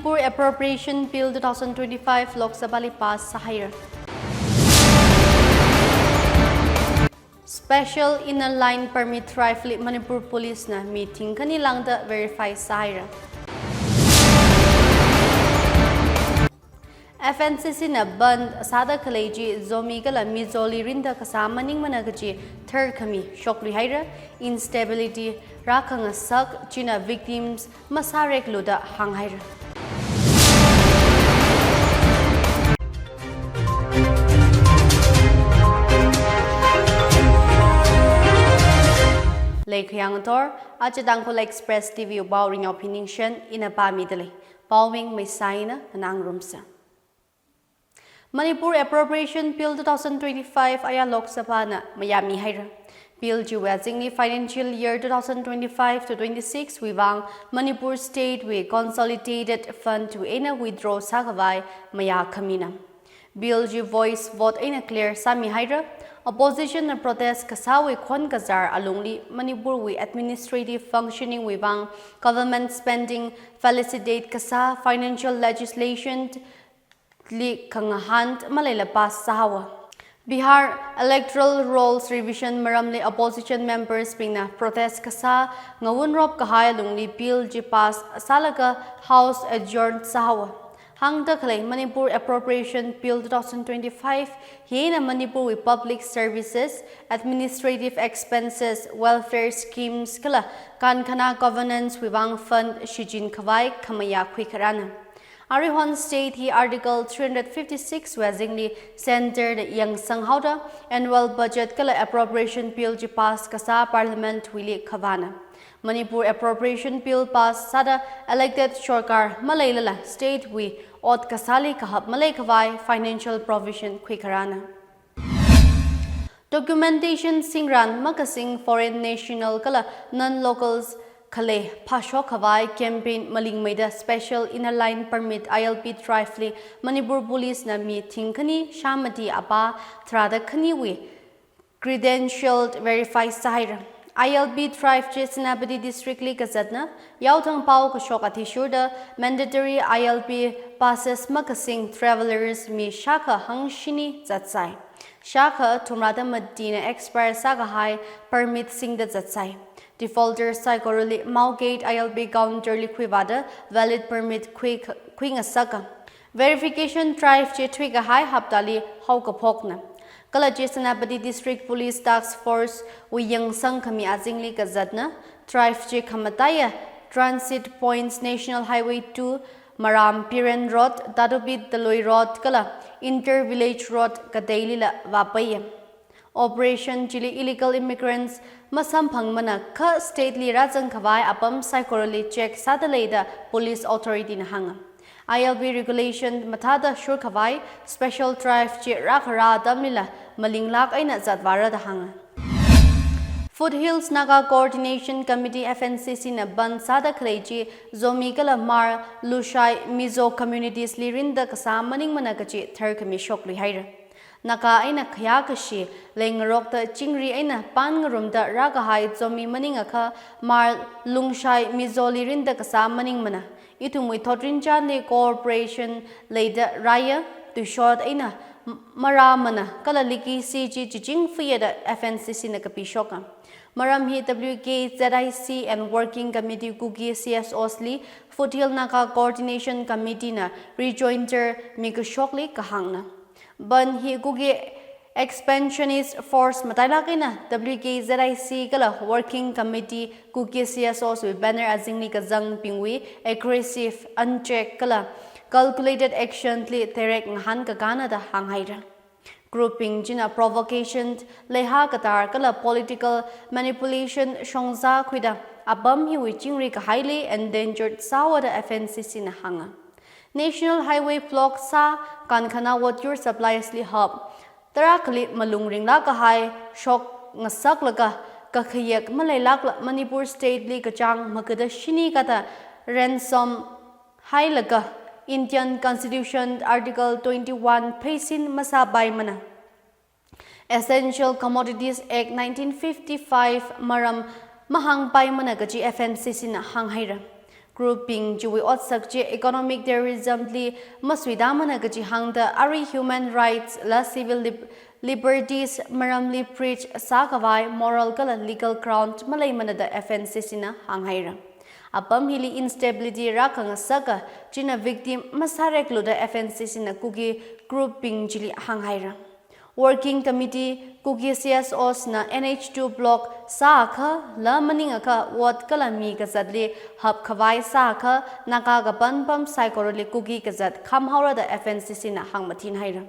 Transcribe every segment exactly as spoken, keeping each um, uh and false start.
Manipur Appropriation Bill two thousand twenty-five Lok Sabha li pass sāhaira. Special Inner Line Permit Drive li Manipur Police na mi thingkhani lāngda verify sāhaira. F N C C na bandh sāda khalei chi Zomi kala Mizo li rinda kasā maningmana kachi tharkhami shokluihaira, instability rākhangasak china victims masāreklu da hānghaira. Leikhayang athor, aja Tangkhul Express T V pao ringyao phiningshen ina pāmida lei. Pao ming Meisai na nganāngarumsa. Manipur Appropriation Bill two thousand twenty-five aya Lok Sabha na mayāmihaira. Bill chiwui azingli financial year two thousand twenty-five to twenty-six wui vang Manipur State wui consolidated fund wui eina withdraw sākhavai mayākhamina. Bill chi voice vote eina clear sāmihaira. Opposition na protest kasāwui khon kazar alungli Manipur wui administrative functioning wui vang government spending felicitate kasā financial legislation li khangahān maleila pass sāhaowa. Bihar Electoral Rolls Revision maramli opposition members bingna protest kasā ngawunrop kahai alungli bill chi pass sālaga House adjourn sāhaowa. Hāngda khalei Manipur Appropriation Bill two thousand twenty-five hina Manipur wui public services, administrative expenses, welfare schemes kala kankhana governance wui vang fund shichin khavai khamayā khuikharāna. Aruihon state hi Article three hundred fifty-six wui azingli centre da yangsanghaoda annual budget kala appropriation bill chi pass kasā parliament wuili khavāna. Manipur Appropriation Bill pass sāda elected sorkar maleilala state wui ot kasāli kahap maleikhavai financial provision khuikharāna. Documentation singran makasing foreign national kala non-locals khalei phāshok khavai campaign malingmeida Special Inner Line Permit I L P drive li Manipur Police na mi thingkhani shāmati apā tharāda khaniwui credentialed verify sāhaira. I L P drive chi Senapati District li kazatna, yaothang pao kashok athishurda mandatory I L P passes makasing travellers mi shākha hangshini zatsai. Shākha thumrada matina expire sākahai permit singda zatsai. Defaulter saikorali Mao Gate I L P counter li khuivāda valid permit khui, khuingasaka. Verification drive chi thuikahai haptali haokaphokna. Kala chi Senapati District Police Task Force wui yangsangkhami azingli kazatna, drive chi khamataiya transit points National Highway two, Maram Piren Road, Dadubit Dalui Road kala Inter Village Road kateilila vāpaiya. Operation chili illegal immigrants masamphangmana kha state li rāzang khavai apam saikorali check sāda leida police authority na hānga. I L P regulation mathāda shurkhavai special drive chi rākhara atamlila malinglāk eina zatvāra da hānga. Foothills Naga Coordination Committee F N C C na bandh sāda khalei chi Zomi kala Hmar, Lushai, Mizo communities li rinda kasā maningmana kachi tharkhami shokluihaira. Naga eina khayākashi leingarokta chingri eina pānngarumda rākahai Zomi maningakha Hmar, Lushai, Mizo li rinda kasā maningmana. Ithumwui thotrinchānli cooperation leida rāya, tuishot eina m-, marāmana kala legacy chi chiching fuiya da F N C C na kapishoka. Maram hi W K Z I C and Working Committee Kuki C S Os li Foothills Naga Coordination Committee na rejoinder mikashokli kahāngna. Bandh hi Kuki Expansionist Force matailāk eina W K Z I C kala Working Committee Kuki C S Os wui banner azingli kazangbingwui aggressive, unchecked kala calculated action li theirek ngahānkakāna da hānghaira. Group bing china provocation, leihā katar kala political manipulation shongzā khuida apam hiwui chingri kahaili endangered sāhaowa da F N C C na hānga. National Highway block sā, kankhana water supplies li hap, tarākhali malung ringlāk kahai shokngasaklaga kakhayak maleilākla Manipur State li kachāng magada shini kathā ransom hailaga Indian Constitution Article twenty-one pheisin masāpaimana. Essential Commodities Act nineteen fifty-five maram mahāngpaimana kachi F N C C na hānghaira. Group bing chiwui otsak chi economic terrorism li masuidamana kaji hāngda arui human rights la civil lib-, liberties maramli breach sākhavai moral kala legal ground maleimana da F N C C na hānghaira. Apam hili instability rākhangasaka china victim masāreklu da F N C C na Kuki group bing chili hānghaira. Working Committee Kuki C S Os na N H two block sākha la maningakha ward kala mi kazatli hapkhavai sākha Naga kapan pam saikorali Kuki kazat khamhaora da F N C C na hāngmathinhaira.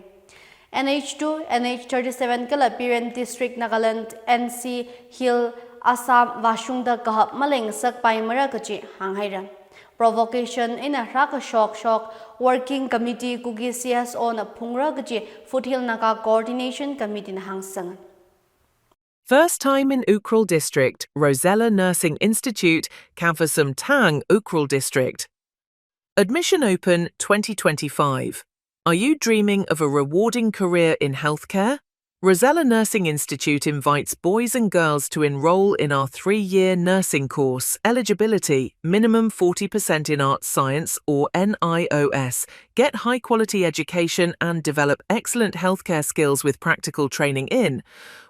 N H two, N H thirty-seven kala Peren District, Nagaland, N C Hills, Assam vāshungda kahap maleingasakpaimara kaji hānghaira. Provocation eina rākashokshok Working Committee Kuki C S O na phungra kaji Foothill Naga Coordination Committee na hāngsanga. First time in Ukhrul District, Rosella Nursing Institute, Khamphasam Thang, Ukhrul District. Admission open twenty twenty-five. Are you dreaming of a rewarding career in healthcare? Rosella Nursing Institute invites boys and girls to enroll in our three-year nursing course. Eligibility: minimum forty percent in Arts Science or N I O S. Get high-quality education and develop excellent healthcare skills with practical training in: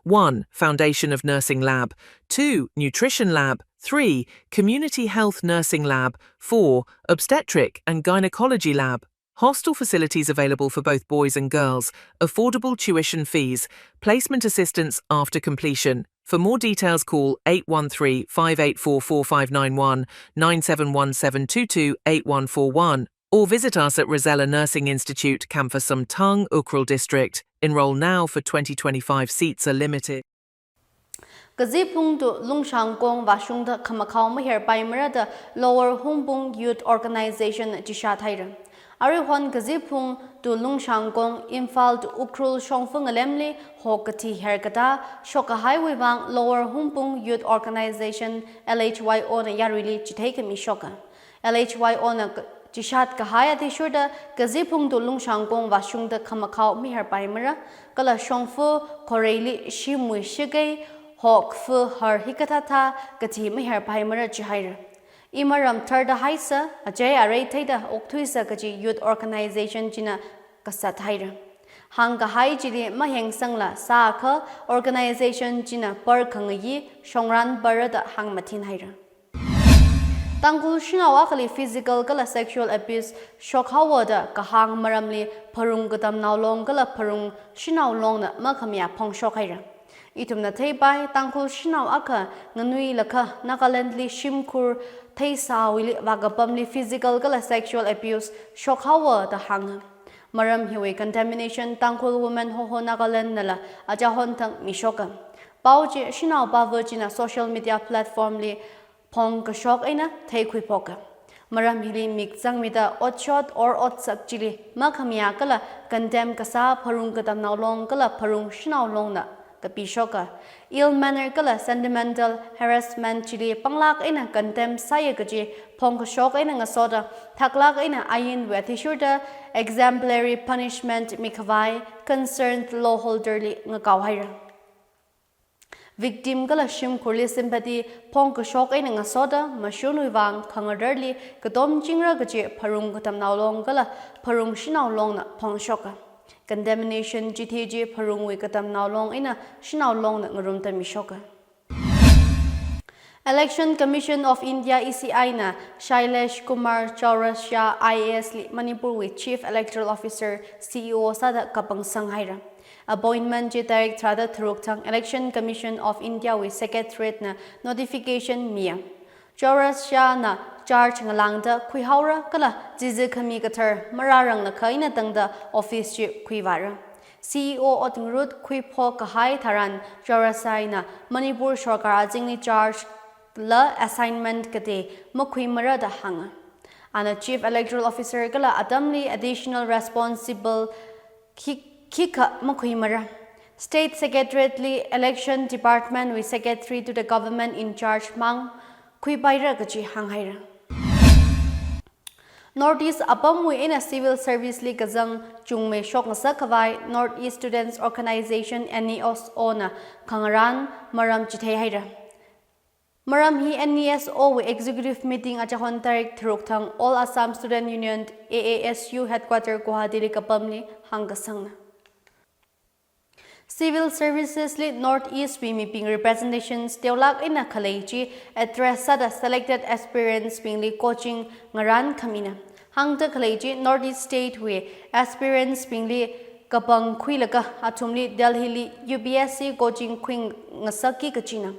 one, Foundation of Nursing Lab; two, Nutrition Lab; three, Community Health Nursing Lab; four, Obstetric and Gynecology Lab. Hostel facilities available for both boys and girls, affordable tuition fees, placement assistance after completion. For more details, call eight one three, five eight four, four five nine one, nine seven one seven two two eight one four one, or visit us at Rosella Nursing Institute, Khamphasam Thang, Ukhrul District. Enroll now, for twenty twenty-five seats are limited. Kaziphung to Lungshangkong vāshungda khamakhao maherpaimara da Lower Hungpung Youth Organization chishat haira. Aruihon Kaziphung to Lungshangkong, Imphal to Ukhrul shongfa ngalemli hok kathi herkatā shokkahaiwui vang Lower Hungpung Youth Organization, L H Y O na yaruili chitheikhami shoka. L H Y O na k-, chishat kahai athishurda Kaziphung to Lungshangkong vāshungda khamakhao maherpaimara, kala shongfa khoreili shimwui shakei hok fa har hikathāthā kathi maherpaimara jihaira. Imaram tharda haisa, achei arei theida okthuisa kaji Youth Organization china kasat haira. Hāngkahai chili mahengsangla sākha organization china par khangayi shongran parra da hāngmathinhaira. Tangkhul shanao akhali physical kala sexual abuse shokhaowa da kahāng maramli Pharung Katamnao Long kala Pharung Shanao Longna makhamayā phongshok haira. Ithumna theipai, Tangkhul shanao akha nganuilakha Nagaland li shimkhur theisāwuili vākapamli physical kala sexual abuse shokhaowa da hānga. Maram hiwui contamination Tangkhul Women Hoho Nagaland nala achahon thang mishoka. Pao chi shanao pava china social media platform li phongkashok eina theikhuiphoka. Maram hili mik zangmida otshot or otsak chili makhamayā kala condemn kasā Pharung Katamnao Long kala Pharung Shanao Longna kapishoka. Ill manner kala sentimental harassment chili panglāk eina condemn sāya kaji phongkashok eina ngasoda thaklāk eina ainwui athishurda exemplary punishment mikhavai concerned law holder li ngakao haira. Victim kala shimkhurli sympathy phongkashok eina ngasoda mashunwui vang khangadarli katom chingra kaji Pharung Katamnao Long kala Pharung Shanao Longna phongshoka. Contamination chithi chi Pharungwui Katamnao Long eina Shanao Longna ngarumda mishoka. Election Commission of India, E C I na Shailesh Kumar Chaurasia I A S li Manipurwui Chief Electoral Officer, C E O sāda kapangsang haira. Appointment chi tarik tharāda tharuk thang Election Commission of India wui Secretariat na notification miya. Chaurasia na charge ngalāngda khuihaora kala chizikhami kathar marāranglakha eina tangda office chi khuivāra. C E O ot ngarut khuiphok kahai tharan Chaurasia na Manipur sorkar azingli charge la assignment katei makhuimara da hānga. Ana Chief Electoral Officer kala atamli additional responsible khi-, khikha makhuimara. State Secretariat li Election Department wui Secretary to the Government in Charge mang khuipaira kaji hānghaira. North East apamwui eina civil service li kazang chungmei shokngasak khavai North East Students Organization, N E S O na khangarān maram chithei haira. Maram hi N E S O wui executive meeting achahon tarik tharuk thang All Assam Student Union, A A S U headquarter Guwahati li kapamli hāngkasangna. Civil Services li North East wui mibing representations teolāk eina khalei chi address sāda selected aspirants bingli coaching ngarān khamina. Hāngda khalei chi North East state wui aspirants bingli kapangkhuilaga athumli Delhi li U P S C coaching khuingasakki kachina.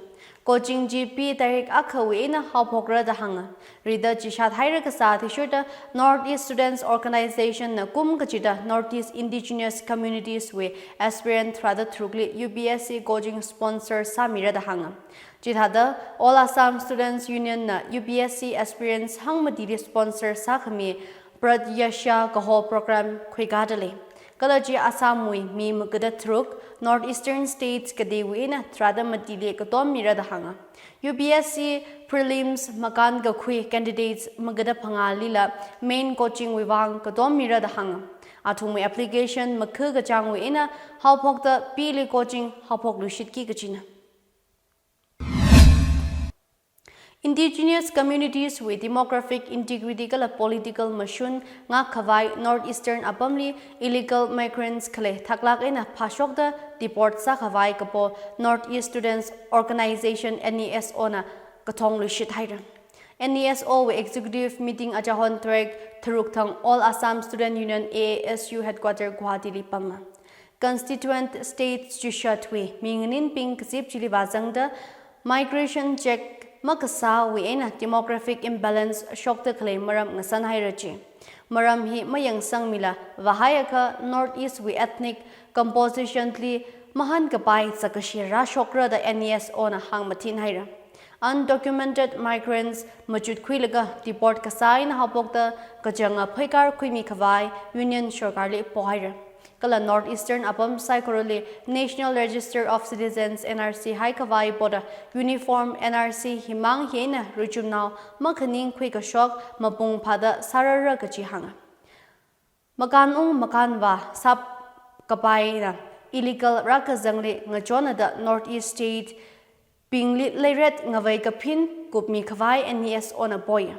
Coaching chi P tarik akhawui eina haophokra da hānga. Rida chishat haira kasā athishurda North East Students Organization na kum kachida North East Indigenous Communities wui aspirant tharāda tharukli U P S C coaching sponsor sāmira da hānga. Chithāda All Assam Students Union na U P S C aspirants hangmatili sponsor sākhami Pratyasha kaho program khuikāda lei. Kala chi Assam wui mi magada tharuk, North Eastern states kateiwui eina tharāda matili katommira da hānga. U P S C prelims makānkakhui candidates magada phangālila main coaching wui vang katommira da hānga. Athumwui application makhu kachāngwui eina haophokda P li coaching haophokluishitki kachina. Indigenous communities wui demographic integrity kala political mashun ngakkhavai North Eastern apamli illegal migrants khalei thaklāk eina phāshokda deport sākhavai kapo North East Students Organization, N E S O na kathongluishit haira. N E S O wui executive meeting achahon tarik tharuk thang All Assam Student Union, A A S U headquarter Guwahati li pama. Constituent States chishatwui minganinbing kazip chili vāzangda migration check makasāwui eina demographic imbalance shokda khalei maram ngasān haira chi. Maram hi mayangsangmila vāhaiakha North East wui ethnic composition li mahānkapai sākashi rāshokra da N E S O na hāngmathin haira. Undocumented migrants machutkhuilaga deport kasā eina haophokda kachanga pheikar khuimikhavai Union sorkarli pohaira. Kala North Eastern apam saikorali National Register of Citizens, N R C haikhavai poda uniform N R C himang hi eina ruchumnao makhaning khuikashok mapung phāda sārara kachi hānga. Makānung makānvā sāpkapaina illegal rākazangli ngachonada North East state bingli leiret ngavei kaphin kupmikhavai N E S O na poi.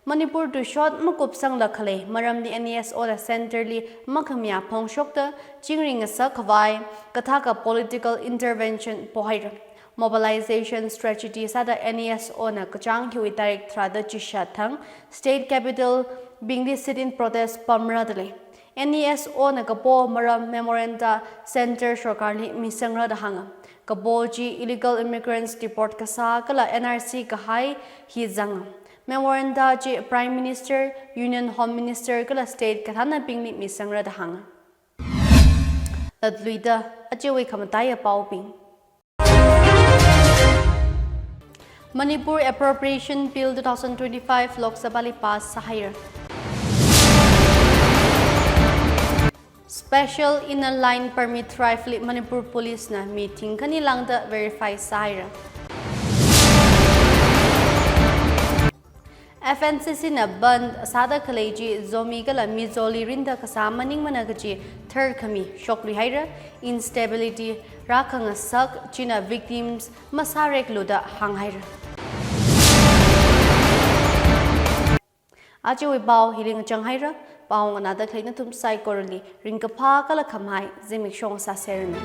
Manipur tuishot makupsangla khalei maramli N E S O na center li makhamayā phongshokda chingri ngasakkhavai kathāka political intervention pohaira. Mobilization strategy sāda N E S O na kachāng hiwui tarik tharāda chishat thang state capital bingli sit-in protest pamra da lei. N E S O na kapo maram memoranda center sorkarli misangra da hānga. Kapo chi illegal immigrants deport kasā kala N R C kahai hi zanga. Memoranda chi Prime Minister, Union Home Minister kala state kathānabingli misangra da hānga. Latluida ajawui khamataiya paobing. Manipur Appropriation Bill two thousand twenty-five Lok Sabha li pass sāhaira. Special Inner Line Permit Drive li Manipur Police na mi thingkhani lāngda verify sāhaira. F N C C na bandh sāda khalei chi Zomi kala Mizoli rinda kasā maningmana kachi tharkhami shoklui haira, instability rākhangasak china victims masāreklu da hānghaira. Ajawui pao hili ngachang haira, pao nganāda khalei nathum saikorali ringkaphā kala khamahai zimiksho sāseranu.